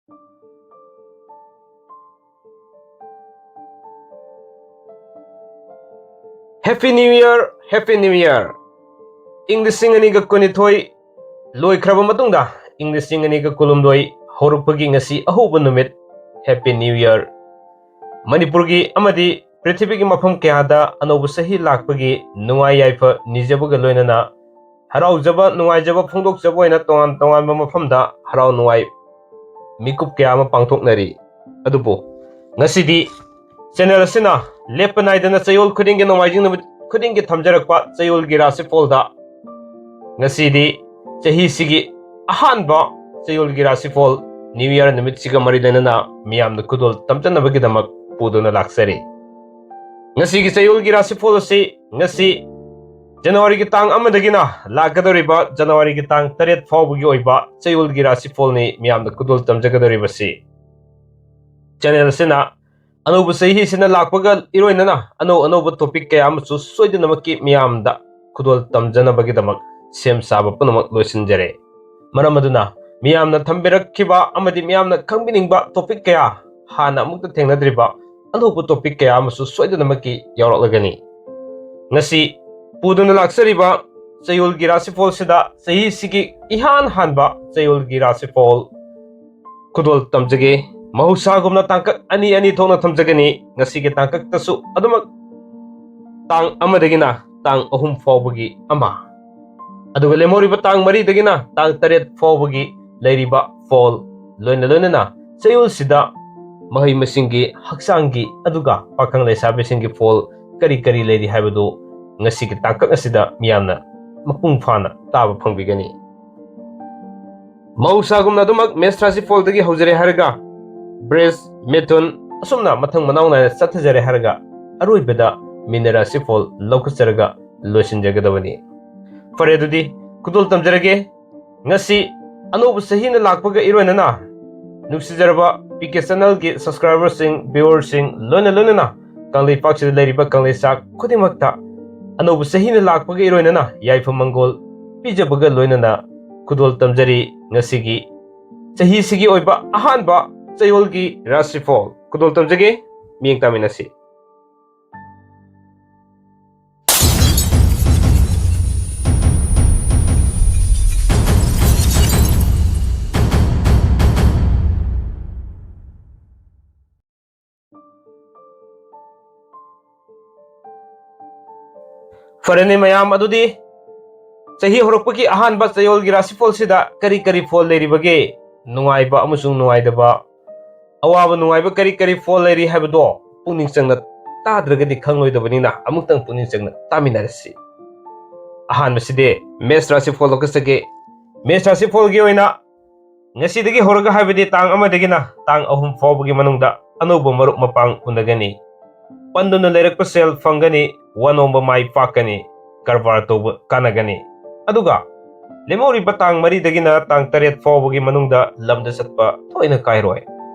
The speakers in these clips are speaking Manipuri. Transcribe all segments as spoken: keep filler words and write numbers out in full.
Happy New Year, Happy New Year! ꯏꯪ ꯂꯤꯁꯤꯡ ꯑꯅꯤꯒ ꯀꯨꯟꯅꯤꯊꯣꯏ ꯂꯣꯏꯈ꯭ꯔꯕ ꯃꯇꯨꯡꯗ, ꯏꯪ ꯂꯤꯁꯤꯡ ꯑꯅꯤꯒ ꯀꯨꯟꯍꯨꯝꯗꯣꯏ ꯍꯧꯔꯛꯄꯒꯤ ꯉꯁꯤ ꯑꯍꯧꯕ ꯅꯨꯃꯤꯠ, Happy New Year! ꯃꯅꯤꯄꯨꯔꯒꯤ ꯑꯃꯗꯤ ꯄ꯭ꯔꯤꯊꯤꯕꯤꯒꯤ ꯃꯐꯝ ꯀꯌꯥꯗ ꯑꯅꯧꯕ ꯆꯍꯤ ꯂꯥꯛꯄꯒꯤ ꯅꯨꯡꯉꯥꯏ ꯌꯥꯏꯐ ꯅꯤꯖꯕꯒ ꯂꯣꯏꯅꯅ ꯍꯔꯥꯎꯖꯕ, ꯅꯨꯡꯉꯥꯏꯖꯕ ꯐꯣꯡꯗꯣꯛꯆꯕ ꯑꯣꯏꯅ ꯇꯣꯉꯥꯟ ꯇꯣꯉꯥꯟꯕ ꯃꯐꯝꯗ ꯍꯔꯥꯎ ꯅꯨꯡꯉꯥꯏ ꯃꯤꯀꯨꯞ ꯀꯌꯥ ꯑꯃ ꯄꯥꯡꯊꯣꯛꯅꯔꯤ꯫ ꯑꯗꯨꯕꯨ ꯉꯁꯤꯗꯤ ꯆꯦꯅꯦꯜ ꯑꯁꯤꯅ ꯂꯦꯞꯄ ꯅꯥꯏꯗꯅ ꯆꯌꯣꯜ ꯈꯨꯗꯤꯡꯒꯤ, ꯅꯣꯡꯃꯥꯏꯖꯤꯡ ꯅꯨꯃꯤꯠ ꯈꯨꯗꯤꯡꯒꯤ ꯊꯝꯖꯔꯛꯄ ꯆꯌꯣꯜꯒꯤ ꯔꯥꯁꯤꯐꯣꯜꯗ ꯉꯁꯤꯗꯤ ꯆꯍꯤꯁꯤꯒꯤ ꯑꯍꯥꯟꯕ ꯆꯌꯣꯜꯒꯤ ꯔꯥꯁꯤꯐꯣꯜ New Year ꯅꯨꯃꯤꯠꯁꯤꯒ ꯃꯔꯤ ꯂꯩꯅꯅ ꯃꯤꯌꯥꯝꯗ ꯈꯨꯗꯣꯜ ꯇꯝꯖꯅꯕꯒꯤꯗꯃꯛ ꯄꯨꯗꯨꯅ ꯂꯥꯛꯆꯔꯤ꯫ ꯉꯁꯤꯒꯤ ꯆꯌꯣꯜꯒꯤ ꯔꯥꯁꯤꯐꯣꯜ ꯑꯁꯤ ꯉꯁꯤ ꯖꯅꯋꯥꯔꯤꯒꯤ ꯇꯥꯡ ꯑꯃꯗꯒꯤꯅ ꯂꯥꯛꯀꯗꯧꯔꯤꯕ ꯖꯅꯋꯥꯔꯤꯒꯤ ꯇꯥꯡ ꯇꯔꯦꯠ ꯐꯥꯎꯕꯒꯤ ꯑꯣꯏꯕ ꯆꯌꯣꯜꯒꯤ ꯔꯥꯁꯤꯐꯣꯜꯅꯤ ꯃꯤꯌꯥꯝꯗ ꯈꯨꯗꯣꯜ ꯇꯝꯖꯒꯗꯧꯔꯤꯕꯁꯤ꯫ ꯆꯦꯅꯦꯜ ꯑꯁꯤꯅ ꯑꯅꯧꯕ ꯆꯍꯤꯁꯤꯅ ꯂꯥꯛꯄꯒ ꯏꯔꯣꯏꯅꯅ ꯑꯅꯧ ꯑꯅꯧꯕ ꯇꯣꯄꯤꯛ ꯀꯌꯥ ꯑꯃꯁꯨ ꯁꯣꯏꯗꯅꯃꯛꯀꯤ ꯃꯤꯌꯥꯝꯗ ꯈꯨꯗꯣꯜ ꯇꯝꯖꯅꯕꯒꯤꯗꯃꯛ ꯁꯦꯝ ꯁꯥꯕ ꯄꯨꯝꯅꯃꯛ ꯂꯣꯏꯁꯤꯟꯖꯔꯦ꯫ ꯃꯔꯝ ꯑꯗꯨꯅ ꯃꯤꯌꯥꯝꯅ ꯊꯝꯕꯤꯔꯛꯈꯤꯕ ꯑꯃꯗꯤ ꯃꯤꯌꯥꯝꯅ ꯈꯪꯕꯤꯅꯤꯡꯕ ꯇꯣꯄꯤꯛ ꯀꯌꯥ, ꯍꯥꯟꯅ ꯑꯃꯨꯛꯇ ꯊꯦꯡꯅꯗ꯭ꯔꯤꯕ ꯑꯅꯧꯕ ꯇꯣꯄꯤꯛ ꯀꯌꯥ ꯑꯃꯁꯨ ꯁꯣꯏꯗꯅꯃꯛꯀꯤ ꯌꯥꯎꯔꯛꯂꯒꯅꯤ꯫ ꯉꯁꯤ ꯄꯨꯗꯨꯅ ꯂꯥꯛꯆꯔꯤꯕ ꯆꯌꯣꯜꯒꯤ ꯔꯥꯁꯤꯐꯣꯜꯁꯤꯗ ꯆꯍꯤꯁꯤꯒꯤ ꯏꯍꯥꯟ ꯍꯥꯟꯕ ꯆꯌꯣꯜꯒꯤ ꯔꯥꯁꯤꯐꯣꯜ ꯈꯨꯗꯣꯜ ꯇꯝꯖꯒꯦ꯫ ꯃꯍꯧꯁꯥꯒꯨꯝꯅ ꯇꯥꯡꯀꯛ ꯑꯅꯤ ꯑꯅꯤ ꯊꯣꯛꯅ ꯊꯝꯖꯒꯅꯤ꯫ ꯉꯁꯤꯒꯤ ꯇꯥꯡꯀꯛꯇꯁꯨ ꯑꯗꯨꯃꯛ ꯇꯥꯡ ꯑꯃꯗꯒꯤꯅ ꯇꯥꯡ ꯑꯍꯨꯝ ꯐꯥꯎꯕꯒꯤ ꯑꯃ, ꯑꯗꯨꯒ ꯂꯦꯝꯍꯧꯔꯤꯕ ꯇꯥꯡ ꯃꯔꯤꯗꯒꯤꯅ ꯇꯥꯡ ꯇꯔꯦꯠ ꯐꯥꯎꯕꯒꯤ ꯂꯩꯔꯤꯕ ꯐꯣꯜ, ꯂꯣꯏꯅ ꯂꯣꯏꯅꯅ ꯆꯌꯣꯜꯁꯤꯗ ꯃꯍꯩ ꯃꯁꯤꯡꯒꯤ, ꯍꯛꯆꯥꯡꯒꯤ, ꯑꯗꯨꯒ ꯄꯥꯈꯪ ꯂꯩꯁꯥꯕꯤꯁꯤꯡꯒꯤ ꯐꯣꯜ ꯀꯔꯤ ꯀꯔꯤ ꯂꯩꯔꯤ ꯍꯥꯏꯕꯗꯨ ꯉꯁꯤꯒꯤ ꯇꯥꯡꯀꯛ ꯑꯁꯤꯗ ꯃꯤꯌꯥꯝꯅ ꯃꯄꯨꯡ ꯐꯥꯅ ꯇꯥꯕ ꯐꯪꯕꯤꯒꯅꯤ꯫ ꯃꯍꯧꯁꯥꯒꯨꯝꯅ ꯑꯗꯨꯃꯛ ꯃꯦꯁ ꯔꯥꯁꯤꯐꯣꯜꯗꯒꯤ ꯍꯧꯖꯔꯦ ꯍꯥꯏꯔꯒ ꯕ꯭ꯔꯤꯖ, ꯃꯤꯊꯨꯟ, ꯑꯁꯨꯝꯅ ꯃꯊꯪ ꯃꯅꯥꯎ ꯅꯥꯏꯅ ꯆꯠꯊꯖꯔꯦ ꯍꯥꯏꯔꯒ ꯑꯔꯣꯏꯕꯗ ꯃꯤꯅ ꯔꯥꯁꯤꯐꯣꯜ ꯂꯧꯈꯠꯆꯔꯒ ꯂꯣꯏꯁꯤꯟꯖꯒꯗꯕꯅꯤ꯫ ꯐꯔꯦ, ꯑꯗꯨꯗꯤ ꯈꯨꯗꯣꯜ ꯇꯝꯖꯔꯒꯦ꯫ ꯉꯁꯤ ꯑꯅꯧꯕ ꯆꯍꯤꯅ ꯂꯥꯛꯄꯒ ꯏꯔꯣꯏꯅꯅ ꯅꯨꯡꯁꯤꯖꯔꯕ ꯄꯤ ꯀꯦ ꯆꯦꯅꯦꯜꯒꯤ ꯁꯕꯁꯀ꯭ꯔꯥꯏꯕꯔꯁꯤꯡ, ꯚ꯭ꯌꯨꯋꯔꯁꯤꯡ, ꯂꯣꯏꯅ ꯂꯣꯏꯅꯅ ꯀꯪꯂꯩꯄꯥꯛꯁꯤꯗ ꯂꯩꯔꯤꯕ ꯀꯪꯂꯩꯆꯥ ꯈꯨꯗꯤꯡꯃꯛꯇ ꯑꯅꯧꯕ ꯆꯍꯤꯅ ꯂꯥꯛꯄꯒ ꯏꯔꯣꯏꯅꯅ ꯌꯥꯏꯐ ꯃꯪꯒꯣꯜ ꯄꯤꯖꯕꯒ ꯂꯣꯏꯅꯅ ꯈꯨꯗꯣꯜ ꯇꯝꯖꯔꯤ꯫ ꯉꯁꯤꯒꯤ ꯆꯍꯤꯁꯤꯒꯤ ꯑꯣꯏꯕ ꯑꯍꯥꯟꯕ ꯆꯌꯣꯜꯒꯤ ꯔꯥꯁꯤꯐꯣꯜ ꯈꯨꯗꯣꯜ ꯇꯝꯖꯒꯦ꯫ ꯃꯤꯠꯌꯦꯡ ꯇꯥꯃꯤꯟꯅꯁꯤ꯫ ꯐꯔꯦꯅꯦ ꯃꯌꯥꯝ, ꯑꯗꯨꯗꯤ ꯆꯍꯤ ꯍꯧꯔꯛꯄꯒꯤ ꯑꯍꯥꯟꯕ ꯆꯌꯣꯜꯒꯤ ꯔꯥꯁꯤꯐꯣꯜꯁꯤꯗ ꯀꯔꯤ ꯀꯔꯤ ꯐꯣꯜ ꯂꯩꯔꯤꯕꯒꯦ? ꯅꯨꯡꯉꯥꯏꯕ ꯑꯃꯁꯨꯡ ꯅꯨꯡꯉꯥꯏꯇꯕ, ꯑꯋꯥꯕ ꯅꯨꯡꯉꯥꯏꯕ ꯀꯔꯤ ꯀꯔꯤ ꯐꯣꯜ ꯂꯩꯔꯤ ꯍꯥꯏꯕꯗꯣ ꯄꯨꯛꯅꯤꯡ ꯆꯪꯅ ꯇꯥꯗ꯭ꯔꯒꯗꯤ ꯈꯪꯂꯣꯏꯗꯕꯅꯤꯅ, ꯑꯃꯨꯛꯇꯪ ꯄꯨꯛꯅꯤꯡ ꯆꯪꯅ ꯇꯥꯃꯤꯟꯅꯔꯁꯤ꯫ ꯑꯍꯥꯟꯕꯁꯤꯗꯤ ꯃꯦꯁ ꯔꯥꯁꯤꯐꯣꯜ ꯂꯧꯈꯠꯆꯒꯦ꯫ ꯃꯦꯁ ꯔꯥꯁꯤꯐꯣꯜꯒꯤ ꯑꯣꯏꯅ ꯉꯁꯤꯗꯒꯤ ꯍꯧꯔꯒ, ꯍꯥꯏꯕꯗꯤ ꯇꯥꯡ ꯑꯃꯗꯒꯤꯅ ꯇꯥꯡ ꯑꯍꯨꯝ ꯐꯥꯎꯕꯒꯤ ꯃꯅꯨꯡꯗ ꯑꯅꯧꯕ ꯃꯔꯨꯞ ꯃꯄꯥꯡ ꯎꯅꯒꯅꯤ꯫ ꯄꯟꯗꯨꯅ ꯂꯩꯔꯛꯄ ꯁꯦꯜ ꯐꯪꯒꯅꯤ, ꯋꯥꯅꯣꯝꯕ ꯃꯥꯏ ꯄꯥꯛꯀꯅꯤ, ꯀꯔꯕꯥꯔ ꯇꯧꯕ ꯀꯥꯟꯅꯒꯅꯤ꯫ ꯑꯗꯨꯒ ꯂꯦꯝꯍꯧꯔꯤꯕ ꯇꯥꯡ ꯃꯔꯤꯗꯒꯤꯅ ꯇꯥꯡ ꯇꯔꯦꯠ ꯐꯥꯎꯕꯒꯤ ꯃꯅꯨꯡꯗ ꯂꯝꯗ ꯆꯠꯄ ꯊꯣꯏꯅ ꯀꯥꯏꯔꯣꯏ꯫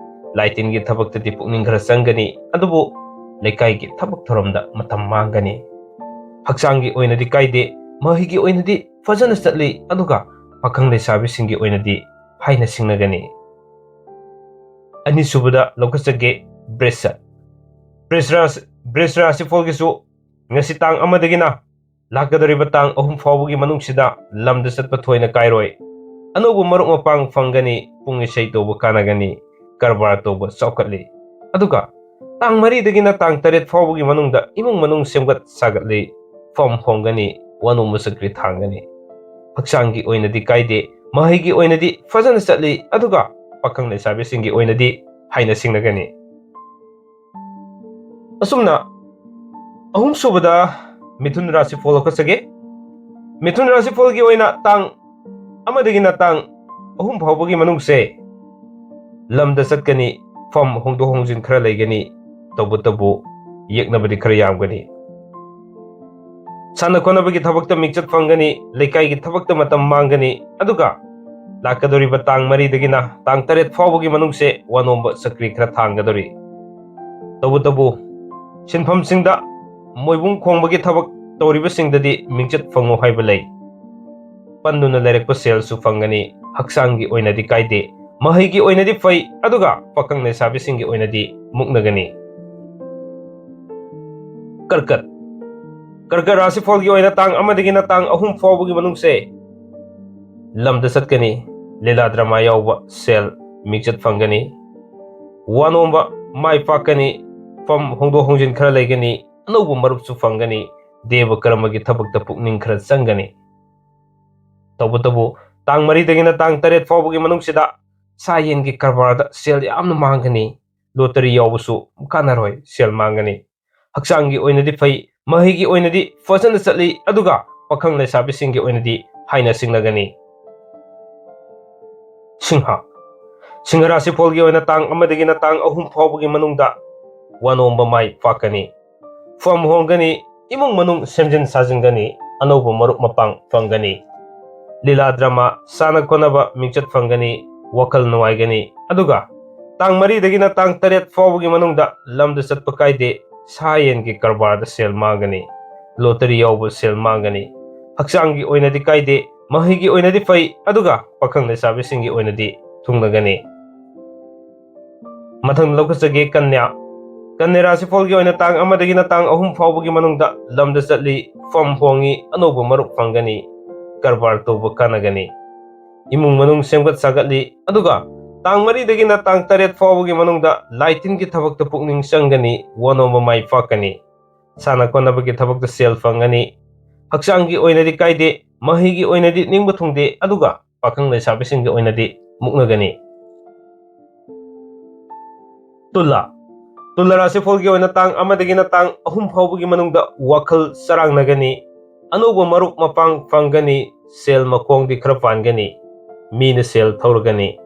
ꯂꯥꯏ ꯇꯤꯟꯒꯤ ꯊꯕꯛꯇꯗꯤ ꯄꯨꯛꯅꯤꯡ ꯈꯔ ꯆꯪꯒꯅꯤ, ꯑꯗꯨꯕꯨ ꯂꯩꯀꯥꯏꯒꯤ ꯊꯕꯛ ꯊꯧꯔꯝꯗ ꯃꯇꯝ ꯃꯥꯡꯒꯅꯤ꯫ ꯍꯛꯆꯥꯡꯒꯤ ꯑꯣꯏꯅꯗꯤ ꯀꯥꯏꯗꯦ, ꯃꯍꯩꯒꯤ ꯑꯣꯏꯅꯗꯤ ꯐꯖꯅ ꯆꯠꯂꯤ, ꯑꯗꯨꯒ ꯄꯥꯈꯪ ꯂꯩꯁꯥꯕꯤꯁꯤꯡꯒꯤ ꯑꯣꯏꯅꯗꯤ ꯍꯥꯏꯅ ꯁꯤꯡꯅꯒꯅꯤ꯫ ꯑꯅꯤꯁꯨꯕꯗ ꯂꯧꯈꯠꯆꯒꯦ ꯕ꯭ꯔꯤꯁ꯫ ꯕ꯭ꯔꯤꯁ ꯔꯥꯁꯤ, ꯕ꯭ꯔꯤꯁ ꯔꯥꯁꯤꯐꯣꯜꯒꯤꯁꯨ ꯉꯁꯤ ꯇꯥꯡ ꯑꯃꯗꯒꯤꯅ ꯂꯥꯛꯀꯗꯧꯔꯤꯕ ꯇꯥꯡ ꯑꯍꯨꯝ ꯐꯥꯎꯕꯒꯤ ꯃꯅꯨꯡꯁꯤꯗ ꯂꯝꯗ ꯆꯠꯄ ꯊꯣꯏꯅ ꯀꯥꯏꯔꯣꯏ꯫ ꯑꯅꯧꯕ ꯃꯔꯨꯞ ꯃꯄꯥꯡ ꯐꯪꯒꯅꯤ, ꯄꯨꯡ ꯏꯁꯩ ꯇꯧꯕ ꯀꯥꯟꯅꯒꯅꯤ, ꯀꯔꯕꯥꯔ ꯇꯧꯕ ꯆꯥꯎꯈꯠꯂꯤ꯫ ꯑꯗꯨꯒ ꯇꯥꯡ ꯃꯔꯤꯗꯒꯤꯅ ꯇꯥꯡ ꯇꯔꯦꯠ ꯐꯥꯎꯕꯒꯤ ꯃꯅꯨꯡꯗ ꯏꯃꯨꯡ ꯃꯅꯨꯡ ꯁꯦꯝꯒꯠ ꯁꯥꯒꯠꯂꯤ, ꯐꯝ ꯍꯣꯡꯒꯅꯤ, ꯋꯥꯅꯣꯝꯕ ꯆꯀ꯭ꯔꯤ ꯊꯥꯡꯒꯅꯤ꯫ ꯍꯛꯆꯥꯡꯒꯤ ꯑꯣꯏꯅꯗꯤ ꯀꯥꯏꯗꯦ, ꯃꯍꯩꯒꯤ ꯑꯣꯏꯅꯗꯤ ꯐꯖꯅ ꯆꯠꯂꯤ, ꯑꯗꯨꯒ ꯄꯥꯈꯪ ꯂꯩꯁꯥꯕꯤꯁꯤꯡꯒꯤ ꯑꯣꯏꯅꯗꯤ ꯍꯥꯏꯅ ꯁꯤꯡꯅꯒꯅꯤ꯫ ꯑꯁꯨꯝꯅ ꯑꯍꯨꯝꯁꯨꯕꯗ ꯃꯤꯊꯨꯟ ꯔꯥꯁꯤꯐꯣꯜ ꯂꯧꯈꯠꯆꯒꯦ꯫ ꯃꯤꯊꯨꯟ ꯔꯥꯁꯤꯐꯣꯜꯒꯤ ꯑꯣꯏꯅ ꯇꯥꯡ ꯑꯃꯗꯒꯤꯅ ꯇꯥꯡ ꯑꯍꯨꯝ ꯐꯥꯎꯕꯒꯤ ꯃꯅꯨꯡꯁꯦ ꯂꯝꯗ ꯆꯠꯀꯅꯤ, ꯐꯝ ꯍꯣꯡꯗꯣꯛ ꯍꯣꯡꯖꯤꯟ ꯈꯔ ꯂꯩꯒꯅꯤ, ꯇꯧꯕꯇꯕꯨ ꯌꯦꯛꯅꯕꯗꯤ ꯈꯔ ꯌꯥꯝꯒꯅꯤ꯫ ꯁꯥꯟꯅ ꯈꯣꯠꯅꯕꯒꯤ ꯊꯕꯛꯇ ꯃꯤꯡꯆꯠ ꯐꯪꯒꯅꯤ, ꯂꯩꯀꯥꯏꯒꯤ ꯊꯕꯛꯇ ꯃꯇꯝ ꯃꯥꯡꯒꯅꯤ, ꯑꯗꯨꯒ ꯂꯥꯛꯀꯗꯧꯔꯤꯕ ꯇꯥꯡ ꯃꯔꯤꯗꯒꯤꯅ ꯇꯥꯡ ꯇꯔꯦꯠ ꯐꯥꯎꯕꯒꯤ ꯃꯅꯨꯡꯁꯦ ꯋꯥꯅꯣꯝꯕ ꯆꯀ꯭ꯔꯤ ꯈꯔ ꯊꯥꯡꯒꯗꯧꯔꯤ꯫ ꯇꯧꯕꯇꯕꯨ ꯁꯤꯟꯐꯝꯁꯤꯡꯗ ꯃꯣꯏꯕꯨꯡ ꯈꯣꯡꯕꯒꯤ ꯊꯕꯛ ꯇꯧꯔꯤꯕꯁꯤꯡꯗꯗꯤ ꯃꯤꯡꯆꯠ ꯐꯪꯉꯨ ꯍꯥꯏꯕ ꯂꯩ꯫ ꯄꯟꯗꯨꯅ ꯂꯩꯔꯛꯄ ꯁꯦꯜꯁꯨ ꯐꯪꯒꯅꯤ, ꯍꯛꯆꯥꯡꯒꯤ ꯑꯣꯏꯅꯗꯤ ꯀꯥꯏꯗꯦ, ꯃꯍꯩꯒꯤ ꯑꯣꯏꯅꯗꯤ ꯐꯩ, ꯑꯗꯨꯒ ꯄꯥꯈꯪ ꯂꯩꯁꯥꯕꯤꯁꯤꯡꯒꯤ ꯑꯣꯏꯅꯗꯤ ꯃꯨꯛꯅꯒꯅꯤ꯫ ꯀꯔꯀꯠ꯫ ꯀꯔꯀꯠ ꯔꯥꯁꯤꯐꯣꯜꯒꯤ ꯑꯣꯏꯅ ꯇꯥꯡ ꯑꯃꯗꯒꯤꯅ ꯇꯥꯡ ꯑꯍꯨꯝ ꯐꯥꯎꯕꯒꯤ ꯃꯅꯨꯡꯁꯦ ꯂꯝꯗ ꯆꯠꯀꯅꯤ, ꯂꯤꯂꯥ ꯗ꯭ꯔꯃꯥ ꯌꯥꯎꯕ ꯁꯦꯜ ꯃꯤꯡꯆꯠ ꯐꯪꯒꯅꯤ, ꯋꯥꯅꯣꯝꯕ ꯃꯥꯏ ꯄꯥꯛꯀꯅꯤ, ꯐꯝ ꯍꯣꯡꯗꯣꯛ ꯍꯣꯡꯖꯤꯟ ꯈꯔ ꯂꯩꯒꯅꯤ, ꯑꯅꯧꯕ ꯃꯔꯨꯞꯁꯨ ꯐꯪꯒꯅꯤ, ꯗꯦꯕ ꯀꯔꯃꯒꯤ ꯊꯕꯛꯇ ꯄꯨꯛꯅꯤꯡ ꯈꯔ ꯆꯪꯒꯅꯤ꯫ ꯇꯧꯕꯇꯕꯨ ꯇꯥꯡ ꯃꯔꯤꯗꯒꯤꯅ ꯇꯥꯡ ꯇꯔꯦꯠ ꯐꯥꯎꯕꯒꯤ ꯃꯅꯨꯡꯁꯤꯗ ꯁꯥ ꯌꯦꯟꯒꯤ ꯀꯔꯕꯥꯔꯗ ꯁꯦꯜ ꯌꯥꯝꯅ ꯃꯥꯡꯒꯅꯤ, ꯂꯣꯇꯔꯤ ꯌꯥꯎꯕꯁꯨ ꯀꯥꯟꯅꯔꯣꯏ, ꯁꯦꯜ ꯃꯥꯡꯒꯅꯤ꯫ ꯍꯛꯆꯥꯡꯒꯤ ꯑꯣꯏꯅꯗꯤ ꯐꯩ, ꯃꯍꯩꯒꯤ ꯑꯣꯏꯅꯗꯤ ꯐꯖꯅ ꯆꯠꯂꯤ, ꯑꯗꯨꯒ ꯄꯥꯈꯪ ꯂꯩꯁꯥꯕꯤꯁꯤꯡꯒꯤ ꯑꯣꯏꯅꯗꯤ ꯍꯥꯏꯅ ꯁꯤꯡꯅꯒꯅꯤ꯫ ꯁꯤꯡꯍ꯫ ꯁꯤꯡꯍ ꯔꯥꯁꯤꯐꯣꯜꯒꯤ ꯑꯣꯏꯅ ꯇꯥꯡ ꯑꯃꯗꯒꯤꯅ ꯇꯥꯡ ꯑꯍꯨꯝ ꯐꯥꯎꯕꯒꯤ ꯃꯅꯨꯡꯗ ꯋꯥꯅꯣꯝꯕ ꯃꯥꯏ ꯄꯥꯛꯀꯅꯤ, ꯐꯝ ꯍꯣꯡꯒꯅꯤ, ꯏꯃꯨꯡ ꯃꯅꯨꯡ ꯁꯦꯝꯖꯤꯟ ꯁꯥꯖꯤꯟꯒꯅꯤ, ꯑꯅꯧꯕ ꯃꯔꯨꯞ ꯃꯄꯥꯡ ꯐꯪꯒꯅꯤ, ꯂꯤꯂꯥ ꯗ꯭ꯔꯃꯥ, ꯁꯥꯟꯅ ꯈꯣꯠꯅꯕ ꯃꯤꯡꯆꯠ ꯐꯪꯒꯅꯤ, ꯋꯥꯈꯜ ꯅꯨꯡꯉꯥꯏꯒꯅꯤ꯫ ꯑꯗꯨꯒ ꯇꯥꯡ ꯃꯔꯤꯗꯒꯤꯅ ꯇꯥꯡ ꯇꯔꯦꯠ ꯐꯥꯎꯕꯒꯤ ꯃꯅꯨꯡꯗ ꯂꯝꯗ ꯆꯠꯄ ꯀꯥꯏꯗꯦ, ꯁꯥ ꯌꯦꯟꯒꯤ ꯀꯔꯕꯥꯔꯗ ꯁꯦꯜ ꯃꯥꯡꯒꯅꯤ, ꯂꯣꯇꯔꯤ ꯌꯥꯎꯕ ꯁꯦꯜ ꯃꯥꯡꯒꯅꯤ, ꯍꯛꯆꯥꯡꯒꯤ ꯑꯣꯏꯅꯗꯤ ꯀꯥꯏꯗꯦ, ꯃꯍꯩꯒꯤ ꯑꯣꯏꯅꯗꯤ ꯐꯩ, ꯑꯗꯨꯒ ꯄꯥꯈꯪ ꯂꯩꯁꯥꯕꯤꯁꯤꯡꯒꯤ ꯑꯣꯏꯅꯗꯤ ꯊꯨꯡꯅꯒꯅꯤ꯫ ꯃꯊꯪ ꯂꯧꯈꯠꯆꯒꯦ ꯀꯟꯌꯥ꯫ ꯀꯟꯌꯥ ꯔꯥꯁꯤꯐꯣꯜꯒꯤ ꯑꯣꯏꯅ ꯇꯥꯡ ꯑꯃꯗꯒꯤꯅ ꯇꯥꯡ ꯑꯍꯨꯝ ꯐꯥꯎꯕꯒꯤ ꯃꯅꯨꯡꯗ ꯂꯝꯗ ꯆꯠꯂꯤ, ꯐꯝ ꯍꯣꯡꯉꯤ, ꯑꯅꯧꯕ ꯃꯔꯨꯞ ꯐꯪꯒꯅꯤ, ꯀꯔꯕꯥꯔ ꯇꯧꯕ ꯀꯥꯟꯅꯒꯅꯤ, ꯏꯃꯨꯡ ꯃꯅꯨꯡ ꯁꯦꯝꯒꯠ ꯁꯥꯒꯠꯂꯤ, ꯑꯗꯨꯒ ꯇꯥꯡ ꯃꯔꯤꯗꯒꯤꯅ ꯇꯥꯡ ꯇꯔꯦꯠ ꯐꯥꯎꯕꯒꯤ ꯃꯅꯨꯡꯗ ꯂꯥꯏ ꯇꯤꯟꯒꯤ ꯊꯕꯛꯇ ꯄꯨꯛꯅꯤꯡ ꯆꯪꯒꯅꯤ, ꯋꯥꯅꯣꯝꯕ ꯃꯥꯏ ꯄꯥꯛꯀꯅꯤ, ꯁꯥꯟꯅ ꯈꯣꯠꯅꯕꯒꯤ ꯊꯕꯛꯇ ꯁꯦꯜ ꯐꯪꯒꯅꯤ, ꯍꯛꯆꯥꯡꯒꯤ ꯑꯣꯏꯅꯗꯤ ꯀꯥꯏꯗꯦ, ꯃꯍꯩꯒꯤ ꯑꯣꯏꯅꯗꯤ ꯅꯤꯡꯕ ꯊꯨꯡꯗꯦ, ꯑꯗꯨꯒ ꯄꯥꯈꯪ ꯂꯩꯁꯥꯕꯤꯁꯤꯡꯒꯤ ꯑꯣꯏꯅꯗꯤ ꯃꯨꯛꯅꯒꯅꯤ꯫ ꯇꯨꯂꯥ꯫ ꯇꯨꯂꯥ ꯔꯥꯁꯤꯐꯣꯜꯒꯤ ꯑꯣꯏꯅ ꯇꯥꯡ ꯑꯃꯗꯒꯤꯅ ꯇꯥꯡ ꯑꯍꯨꯝ ꯐꯥꯎꯕꯒꯤ ꯃꯅꯨꯡꯗ ꯋꯥꯈꯜ ꯆꯔꯥꯡꯅꯒꯅꯤ, ꯑꯅꯧꯕ ꯃꯔꯨꯞ ꯃꯄꯥꯡ ꯐꯪꯒꯅꯤ, ꯁꯦꯜ ꯃꯈꯣꯡꯗꯤ ꯈꯔ ꯄꯥꯟꯒꯅꯤ, ꯃꯤꯅ ꯁꯦꯜ ꯊꯧꯔꯒꯅꯤ,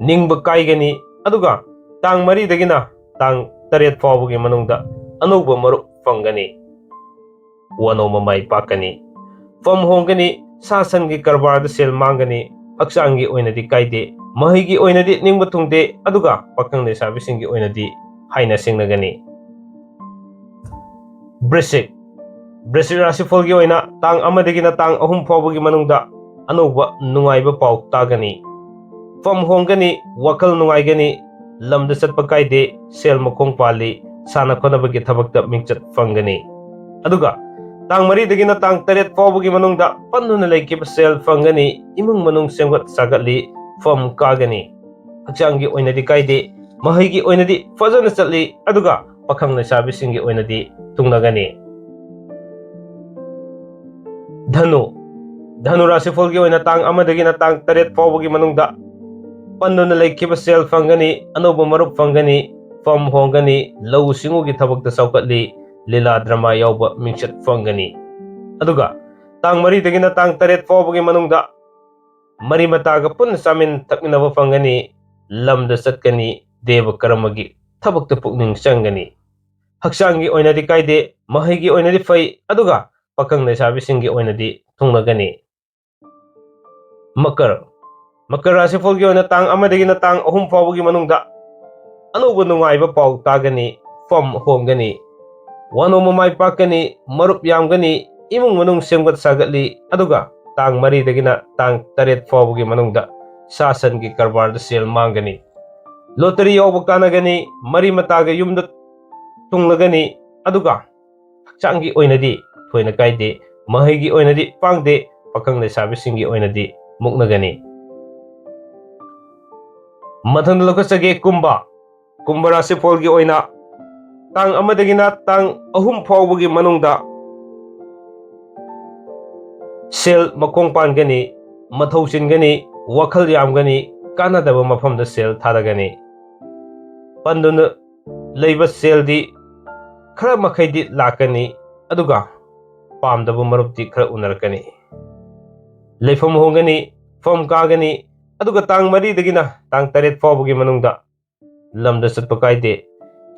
ꯅꯤꯡꯕ ꯀꯥꯏꯒꯅꯤ, ꯑꯗꯨꯒ ꯇꯥꯡ ꯃꯔꯤꯗꯒꯤꯅ ꯇꯥꯡ ꯇꯔꯦꯠ ꯐꯥꯎꯕꯒꯤ ꯃꯅꯨꯡꯗ ꯑꯅꯧꯕ ꯃꯔꯨꯞ ꯐꯪꯒꯅꯤ, ꯋꯥꯅꯣꯝꯕ ꯃꯥꯏ ꯄꯥꯛꯀꯅꯤ, ꯐꯝ ꯍꯣꯡꯒꯅꯤ, ꯁꯥ ꯁꯟꯒꯤ ꯀꯔꯕꯥꯔꯗ ꯁꯦꯜ ꯃꯥꯡꯒꯅꯤ, ꯍꯛꯆꯥꯡꯒꯤ ꯑꯣꯏꯅꯗꯤ ꯀꯥꯏꯗꯦ, ꯃꯍꯩꯒꯤ ꯑꯣꯏꯅꯗꯤ ꯅꯤꯡꯕ ꯊꯨꯡꯗꯦ, ꯑꯗꯨꯒ ꯄꯥꯈꯪ ꯂꯩꯁꯥꯕꯤꯁꯤꯡꯒꯤ ꯑꯣꯏꯅꯗꯤ ꯍꯥꯏꯅ ꯁꯤꯡꯅꯒꯅꯤ꯫ ꯕ꯭ꯔꯤꯁꯤꯛ꯫ ꯕ꯭ꯔꯤꯁꯤꯛ ꯔꯥꯁꯤꯐꯣꯜꯒꯤ ꯑꯣꯏꯅ ꯇꯥꯡ ꯑꯃꯗꯒꯤꯅ ꯇꯥꯡ ꯑꯍꯨꯝ ꯐꯥꯎꯕꯒꯤ ꯃꯅꯨꯡꯗ ꯑꯅꯧꯕ ꯅꯨꯡꯉꯥꯏꯕ ꯄꯥꯎ ꯇꯥꯒꯅꯤ꯫ ꯐꯝ ꯍꯣꯡꯒꯅꯤ, ꯋꯥꯈꯜ ꯅꯨꯡꯉꯥꯏꯒꯅꯤ, ꯂꯝꯗ ꯆꯠꯄ ꯀꯥꯏꯗꯦ, ꯁꯦꯜ ꯃꯈꯣꯡ ꯄꯥꯜꯂꯤ, ꯁꯥꯟꯅ ꯈꯣꯠꯅꯕꯒꯤ ꯊꯕꯛꯇ ꯃꯤꯡꯆꯠ ꯐꯪꯒꯅꯤ꯫ ꯑꯗꯨꯒ ꯇꯥꯡ ꯃꯔꯤꯗꯒꯤꯅ ꯇꯥꯡ ꯇꯔꯦꯠ ꯐꯥꯎꯕꯒꯤ ꯃꯅꯨꯡꯗ ꯄꯟꯗꯨꯅ ꯂꯩꯈꯤꯕ ꯁꯦꯜ ꯐꯪꯒꯅꯤ, ꯏꯃꯨꯡ ꯃꯅꯨꯡ ꯁꯦꯝꯒꯠ ꯁꯥꯒꯠꯂꯤ, ꯐꯝ ꯀꯥꯒꯅꯤ꯫ ꯍꯛꯆꯥꯡꯒꯤ ꯑꯣꯏꯅꯗꯤ ꯀꯥꯏꯗꯦ, ꯃꯍꯩꯒꯤ ꯑꯣꯏꯅꯗꯤ ꯐꯖꯅ ꯆꯠꯂꯤ, ꯑꯗꯨꯒ ꯄꯥꯈꯪ ꯂꯩꯁꯥꯕꯤꯁꯤꯡꯒꯤ ꯑꯣꯏꯅꯗꯤ ꯊꯨꯡꯅꯒꯅꯤ꯫ ꯙꯅꯨ, ꯙꯅꯨ ꯔꯥꯁꯤꯐꯜꯒꯤ ꯑꯣꯏꯅ ꯇꯥꯡ ꯑꯃꯗꯒꯤꯅ ꯇꯥꯡ ꯇꯔꯦꯠ ꯐꯥꯎꯕꯒꯤ ꯃꯅꯨꯡꯗ ꯄꯟꯗꯨꯅ ꯂꯩꯈꯤꯕ ꯁꯦꯜ ꯐꯪꯒꯅꯤ, ꯑꯅꯧꯕ ꯃꯔꯨꯞ ꯐꯪꯒꯅꯤ, ꯐꯝ ꯍꯣꯡꯒꯅꯤ, ꯂꯧꯎ ꯁꯤꯡꯎꯒꯤ ꯊꯕꯛꯇ ꯆꯥꯎꯈꯠꯂꯤ, ꯂꯤꯂꯥ ꯗ꯭ꯔꯃꯥ ꯌꯥꯎꯕ ꯃꯤꯡꯆꯠ ꯐꯪꯒꯅꯤ꯫ ꯑꯗꯨꯒ ꯇꯥꯡ ꯃꯔꯤꯗꯒꯤꯅ ꯇꯥꯡ ꯇꯔꯦꯠ ꯐꯥꯎꯕꯒꯤ ꯃꯅꯨꯡꯗ ꯃꯔꯤ ꯃꯇꯥꯒ ꯄꯨꯟꯅ ꯆꯥꯃꯤꯟ ꯊꯛꯃꯤꯟꯅꯕ ꯐꯪꯒꯅꯤ, ꯂꯝꯗ ꯆꯠꯀꯅꯤ, ꯗꯦꯕ ꯀꯔꯃꯒꯤ ꯊꯕꯛꯇ ꯄꯨꯛꯅꯤꯡ ꯆꯪꯒꯅꯤ꯫ ꯍꯛꯆꯥꯡꯒꯤ ꯑꯣꯏꯅꯗꯤ ꯀꯥꯏꯗꯦ, ꯃꯍꯩꯒꯤ ꯑꯣꯏꯅꯗꯤ ꯐꯩ, ꯑꯗꯨꯒ ꯄꯥꯈꯪ ꯂꯩꯁꯥꯕꯤꯁꯤꯡꯒꯤ ꯑꯣꯏꯅꯗꯤ ꯊꯨꯡꯅꯒꯅꯤ꯫ ꯃꯀꯔ, ꯃꯀꯔ ꯔꯥꯁꯤꯐꯜꯒꯤ ꯑꯣꯏꯅ ꯇꯥꯡ ꯑꯃꯗꯒꯤꯅ ꯇꯥꯡ ꯑꯍꯨꯝ ꯐꯥꯎꯕꯒꯤ ꯃꯅꯨꯡꯗ ꯑꯅꯧꯕ ꯅꯨꯡꯉꯥꯏꯕ ꯄꯥꯎ ꯇꯥꯒꯅꯤ, ꯐꯝ ꯍꯣꯡꯒꯅꯤ, ꯋꯥꯅꯣꯝꯕ ꯃꯥꯏ ꯄꯥꯛꯀꯅꯤ, ꯃꯔꯨꯞ ꯌꯥꯝꯒꯅꯤ, ꯏꯃꯨꯡ ꯃꯅꯨꯡ ꯁꯦꯝꯒꯠ ꯁꯥꯒꯠꯂꯤ, ꯑꯗꯨꯒ ꯇꯥꯡ ꯃꯔꯤꯗꯒꯤꯅ ꯇꯥꯡ ꯇꯔꯦꯠ ꯐꯥꯎꯕꯒꯤ ꯃꯅꯨꯡꯗ ꯁꯥ ꯁꯟꯒꯤ ꯀꯔꯕꯥꯔꯗ ꯁꯦꯜ ꯃꯥꯡꯒꯅꯤ꯫ ꯂꯣꯇꯔꯤ ꯌꯥꯎꯕ ꯀꯥꯟꯅꯒꯅꯤ, ꯃꯔꯤ ꯃꯇꯥꯒ ꯌꯨꯝꯗ ꯊꯨꯡꯂꯒꯅꯤ, ꯑꯗꯨꯒ ꯍꯛꯆꯥꯡꯒꯤ ꯑꯣꯏꯅꯗꯤ ꯊꯣꯏꯅ ꯀꯥꯏꯗꯦ, ꯃꯍꯩꯒꯤ ꯑꯣꯏꯅꯗꯤ ꯄꯥꯡꯗꯦ, ꯄꯥꯈꯪ ꯂꯩꯁꯥꯕꯤꯁꯤꯡꯒꯤ ꯑꯣꯏꯅꯗꯤ ꯃꯨꯛꯅꯒꯅꯤ꯫ ꯃꯊꯪꯗ ꯂꯧꯈꯠꯆꯒꯦ ꯀꯨꯝꯚ, ꯀꯨꯝꯚ ꯔꯥꯁꯤꯐꯜꯒꯤ ꯑꯣꯏꯅ ꯇꯥꯡ ꯑꯃꯗꯒꯤꯅ ꯇꯥꯡ ꯑꯍꯨꯝ ꯐꯥꯎꯕꯒꯤ ꯃꯅꯨꯡꯗ ꯁꯦꯜ ꯃꯈꯣꯡ ꯄꯥꯟꯒꯅꯤ, ꯃꯊꯧ ꯆꯤꯟꯒꯅꯤ, ꯋꯥꯈꯜ ꯌꯥꯝꯒꯅꯤ, ꯀꯥꯟꯅꯗꯕ ꯃꯐꯝꯗ ꯁꯦꯜ ꯊꯥꯗꯒꯅꯤ꯫ ꯄꯟꯗꯨꯅ ꯂꯩꯕ ꯁꯦꯜꯗꯤ ꯈꯔ ꯃꯈꯩꯗꯤ ꯂꯥꯛꯀꯅꯤ, ꯑꯗꯨꯒ ꯄꯥꯝꯗꯕ ꯃꯔꯨꯞꯇꯤ ꯈꯔ ꯎꯅꯔꯛꯀꯅꯤ꯫ ꯂꯩꯐꯝ ꯍꯣꯡꯒꯅꯤ, ꯐꯝ ꯀꯥꯒꯅꯤ, ꯑꯗꯨꯒ ꯇꯥꯡ ꯃꯔꯤꯗꯒꯤꯅ ꯇꯥꯡ ꯇꯔꯦꯠ ꯐꯥꯎꯕꯒꯤ ꯃꯅꯨꯡꯗ ꯂꯝꯗ ꯆꯠꯄ ꯀꯥꯏꯗꯦ꯫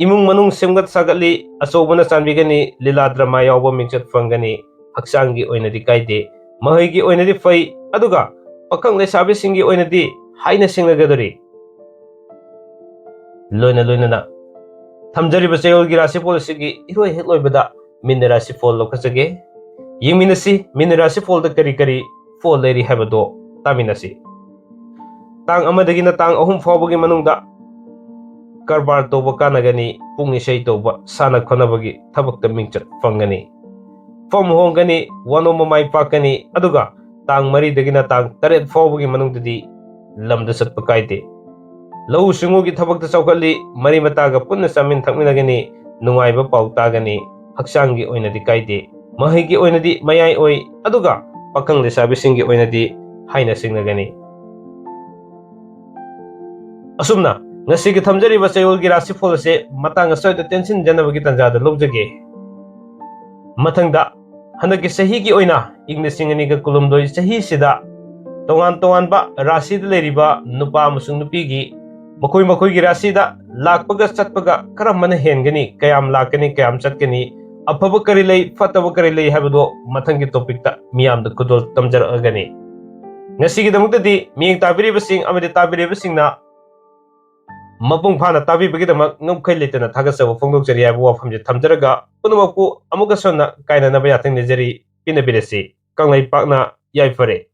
ꯏꯃꯨꯡ ꯃꯅꯨꯡ ꯁꯦꯝꯒꯠ ꯁꯥꯒꯠꯂꯤ, ꯑꯆꯧꯕꯅ ꯆꯥꯟꯕꯤꯒꯅꯤ, ꯂꯤꯂꯥ ꯗ꯭ꯔꯃꯥ ꯌꯥꯎꯕ ꯃꯤꯡꯆꯠ ꯐꯪꯒꯅꯤ, ꯍꯛꯆꯥꯡꯒꯤ ꯑꯣꯏꯅꯗꯤ ꯀꯥꯏꯗꯦ, ꯃꯍꯩꯒꯤ ꯑꯣꯏꯅꯗꯤ ꯐꯩ, ꯑꯗꯨꯒ ꯄꯥꯈꯪ ꯂꯩꯁꯥꯕꯤꯁꯤꯡꯒꯤ ꯑꯣꯏꯅꯗꯤ ꯍꯥꯏꯅ ꯁꯤꯡꯅꯒꯗꯧꯔꯤ꯫ ꯂꯣꯏꯅ ꯂꯣꯏꯅꯅ ꯊꯝꯖꯔꯤꯕ ꯆꯌꯣꯜꯒꯤ ꯔꯥꯁꯤꯐꯣꯜ ꯑꯁꯤꯒꯤ ꯏꯔꯣꯏ ꯍꯦꯛ ꯂꯣꯏꯕꯗ ꯃꯤꯟꯅ ꯔꯥꯁꯤꯐꯣꯜ ꯂꯧꯈꯠꯆꯒꯦ꯫ ꯌꯦꯡꯃꯤꯟꯅꯁꯤ, ꯃꯤꯟꯅ ꯔꯥꯁꯤꯐꯣꯜꯗ ꯀꯔꯤ ꯀꯔꯤ ꯐꯣꯜ ꯂꯩꯔꯤ ꯍꯥꯏꯕꯗꯣ ꯇꯥꯃꯤꯟꯅꯁꯤ꯫ ꯇꯥꯡ ꯑꯃꯗꯒꯤꯅ ꯇꯥꯡ ꯑꯍꯨꯝ ꯐꯥꯎꯕꯒꯤ ꯃꯅꯨꯡꯗ ꯀꯔꯕꯥꯔ ꯇꯧꯕ ꯀꯥꯟꯅꯒꯅꯤ, ꯄꯨꯡ ꯏꯁꯩ ꯇꯧꯕ, ꯁꯥꯟꯅ ꯈꯣꯠꯅꯕꯒꯤ ꯊꯕꯛꯇ ꯃꯤꯡꯆꯠ ꯐꯪꯒꯅꯤ꯫ ꯐꯝ ꯍꯣꯡꯒꯅꯤ, ꯋꯥꯅꯣꯝꯕ ꯃꯥꯏ ꯄꯥꯛꯀꯅꯤ, ꯑꯗꯨꯒ ꯇꯥꯡ ꯃꯔꯤꯗꯒꯤꯅ ꯇꯥꯡ ꯇꯔꯦꯠ ꯐꯥꯎꯕꯒꯤ ꯃꯅꯨꯡꯗꯗꯤ ꯂꯝꯗ ꯆꯠꯄ ꯀꯥꯏꯗꯦ꯫ ꯂꯧꯎ ꯁꯤꯡꯎꯒꯤ ꯊꯕꯛꯇ ꯆꯥꯎꯈꯠꯂꯤ, ꯃꯔꯤ ꯃꯇꯥꯒ ꯄꯨꯟꯅ ꯆꯥꯃꯤꯟ ꯊꯛꯃꯤꯟꯅꯒꯅꯤ, ꯅꯨꯡꯉꯥꯏꯕ ꯄꯥꯎ ꯇꯥꯒꯅꯤ, ꯍꯛꯆꯥꯡꯒꯤ ꯑꯣꯏꯅꯗꯤ ꯀꯥꯏꯗꯦ, ꯃꯍꯩꯒꯤ ꯑꯣꯏꯅꯗꯤ ꯃꯌꯥꯏ ꯑꯣꯏ, ꯑꯗꯨꯒ ꯄꯥꯈꯪ ꯂꯩꯁꯥꯕꯤꯁꯤꯡꯒꯤ ꯑꯣꯏꯅꯗꯤ ꯍꯥꯏꯅ ꯁꯤꯡꯅꯒꯅꯤ꯫ ꯑꯁꯨꯝꯅ ꯉꯁꯤꯒꯤ ꯊꯝꯖꯔꯤꯕ ꯆꯌꯣꯜꯒꯤ ꯔꯥꯁꯤꯐꯣꯜ ꯑꯁꯦ ꯃꯇꯥꯡ ꯑꯁ꯭ꯋꯥꯏꯗ ꯇꯦꯟꯁꯤꯟꯖꯅꯕꯒꯤ ꯇꯥꯟꯖꯥꯗ ꯂꯧꯖꯒꯦ꯫ ꯃꯊꯪꯗ ꯍꯟꯗꯛꯀꯤ ꯆꯍꯤꯒꯤ ꯑꯣꯏꯅ ꯏꯪ ꯂꯤꯁꯤꯡ ꯑꯅꯤꯒ ꯀꯨꯟꯍꯨꯝꯗꯣꯏ ꯆꯍꯤꯁꯤꯗ ꯇꯣꯉꯥꯟ ꯇꯣꯉꯥꯟꯕ ꯔꯥꯁꯤꯗ ꯂꯩꯔꯤꯕ ꯅꯨꯄꯥ ꯑꯃꯁꯨꯡ ꯅꯨꯄꯤꯒꯤ ꯃꯈꯣꯏ ꯃꯈꯣꯏꯒꯤ ꯔꯥꯁꯤꯗ ꯂꯥꯛꯄꯒ ꯆꯠꯄꯒ ꯀꯔꯝꯕꯅ ꯍꯦꯟꯒꯅꯤ, ꯀꯌꯥꯝ ꯂꯥꯛꯀꯅꯤ, ꯀꯌꯥꯝ ꯆꯠꯀꯅꯤ, ꯑꯐꯕ ꯀꯔꯤ ꯂꯩ, ꯐꯠꯇꯕ ꯀꯔꯤ ꯂꯩ ꯍꯥꯏꯕꯗꯣ ꯃꯊꯪꯒꯤ ꯇꯣꯄꯤꯛꯇ ꯃꯤꯌꯥꯝꯗ ꯈꯨꯗꯣꯜ ꯇꯝꯖꯔꯛꯑꯒꯅꯤ꯫ ꯉꯁꯤꯒꯤꯗꯃꯛꯇꯗꯤ ꯃꯤꯠꯌꯦꯡ ꯇꯥꯕꯤꯔꯤꯕꯁꯤꯡ ꯑꯃꯗꯤ ꯇꯥꯕꯤꯔꯤꯕꯁꯤꯡꯅ ꯃꯄꯨꯡ ꯐꯥꯅ ꯇꯥꯕꯤꯕꯒꯤꯗꯃꯛ ꯉꯝꯈꯩ ꯂꯩꯇꯅ ꯊꯥꯒꯠꯆꯕ ꯐꯣꯡꯗꯣꯛꯆꯔꯤ ꯍꯥꯏꯕ ꯋꯥꯐꯝꯁꯦ ꯊꯝꯖꯔꯒ, ꯄꯨꯝꯅꯃꯛꯄꯨ ꯑꯃꯨꯛꯀ ꯁꯣꯟꯅ ꯀꯥꯏꯅꯅꯕ ꯌꯥꯊꯪ ꯅꯤꯖꯔꯤ꯫ ꯄꯤꯅꯕꯤꯔꯁꯤ꯫ ꯀꯪꯂꯩꯄꯥꯛꯅ ꯌꯥꯏꯐꯔꯦ꯫